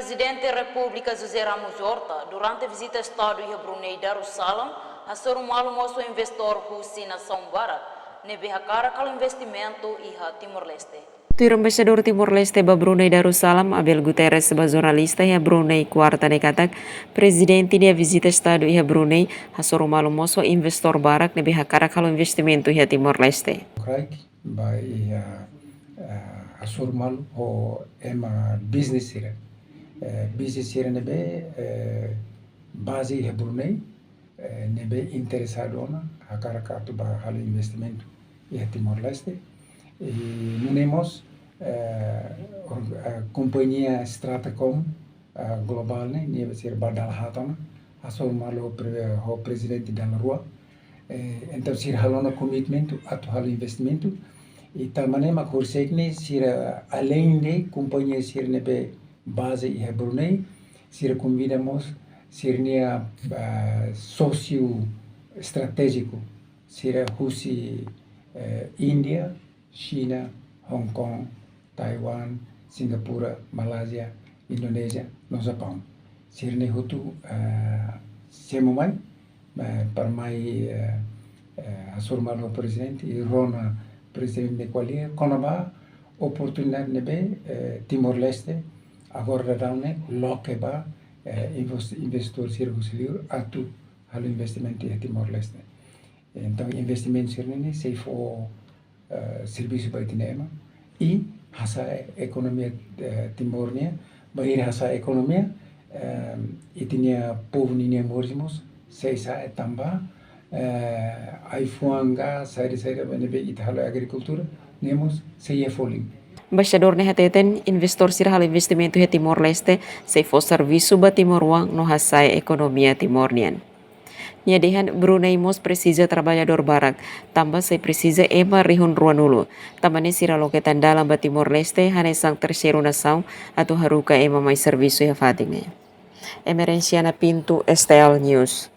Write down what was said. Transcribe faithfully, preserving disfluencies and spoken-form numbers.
Prezidente Repúblika José Ramos Horta, durante vizita Estadu iha Brunei Darussalam, hasoru malu mós ho investidór husi nasaun barak ne'ebé hakarak halo investimentu iha Timor-Leste. Tuir Embaixadór Timor-Leste ba Brunei Darussalam, Abel Guterres, ba jornalista iha Brunei, Kuarta ne'e katak, Prezidente nia vizita Estadu iha Brunei hasoru malu mós ho investidór barak ne'ebé hakarak halo investimentu iha Timor-Leste. Kraik, ba iha, eh, hasoru malu ho ema business sira. Eh, business sira ne'ebé, eh, baze iha Brunei, eh, ne'ebé interesadu ona, hakarak atu ba halo investimentu iha Timor-Leste. I nune'e mós, eh, or-, eh, kompañia Stratacom, eh, globál ne'e, nia sira ba dala haat ona, hasoru malu ho pre-, ho prezidente dala rua. Eh, entaun sira halo ona komitmentu atu halo investimentu. I tanba ne'e mak horisehik ne'e sira aleinde kompañia sira ne'ebé baze iha Brunei, sira konvida mós sira-nia, ah, sósiu estratéjiku, sira husi, eh, Índia, Xina, Hong Kong, Taiwan, Singapura, Malázia, Indonézia, no Japaun. Sira-ne'e hotu, ah, semo mai, eh, para mai, eh, eh, hasoru malu ho prezidente, i rona prezidente nia ko'alia kona-ba oportunidade ne'ebé, eh, Timor-Leste, agora daudaun ne'e, loke ba, eh, invest-, investidór sira husi liur atu halo investimentu iha Timor-Leste. Entaun, investimentu sira-ne'e sei fó, eh, servisu ba ita-nia ema. I hasa'e ekonomia, eh, Timor nian, bainhira hasa'e ekonomia, eh, ita-nia povu ninia moris mós sei sa'e tanba, eh, ai-fuan ka saida-saida ne'ebé ita halo agrikultura, ne'e mós sei iha folin. Embaixadór ne'e hateten, investidór sira halo investimentu iha Timor-Leste, sei fó servisu ba timoroan no hasa'e ekonomia Timor nian. Nia dehan Brunei mós presiza traballadór barak, tanba sei presiza ema rihun ruanulu. Tanba ne'e sira loke tan dalan ba Timor-Leste, hanesan terseiru nasaun, atu haruka ema mai servisu iha fatin ne'e. Emerenciana Pinto, S T L News.